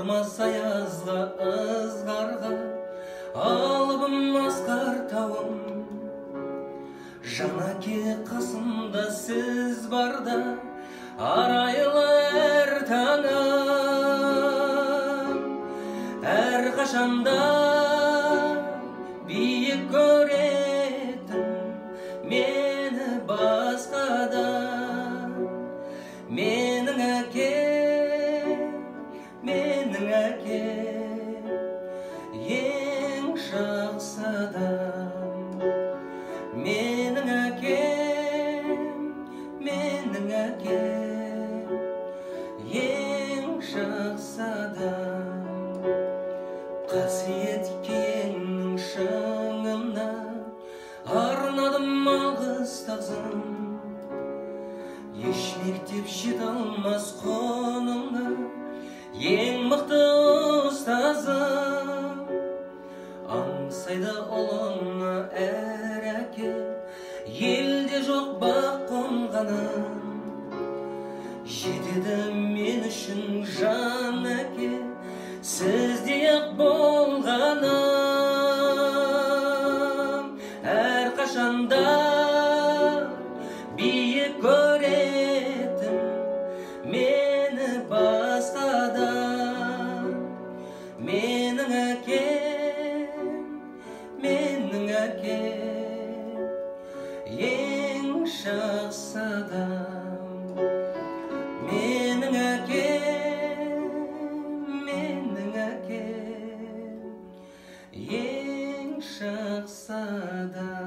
Алдырмас аязға, ызғарға, алыбым асқар тауым. Жан әке, қасымда сіз барда, арайлы әр таңым. Әрқашанда биік көретін мені басқадан. Менің әкем, менің әкем, ең жақсы адам. Менің әкем, менің әкем, ең жақсы адам. Қасиет киеннің шыңына арнадым алғыс тағзым. Еш мектеп жете алмас құныңа, ең мықты ұстазым. Аңсайды ұлына әр әке, елде жоқ бақ қонғанын. Жетеді мен үшін жан әке, сіздей-ақ болғаным. Әрқашанда биік көретін мені басқадан. Менің әкем, менің әкем, ең жақсы адам. Менің әкем, менің әкем, ең жақсы адам.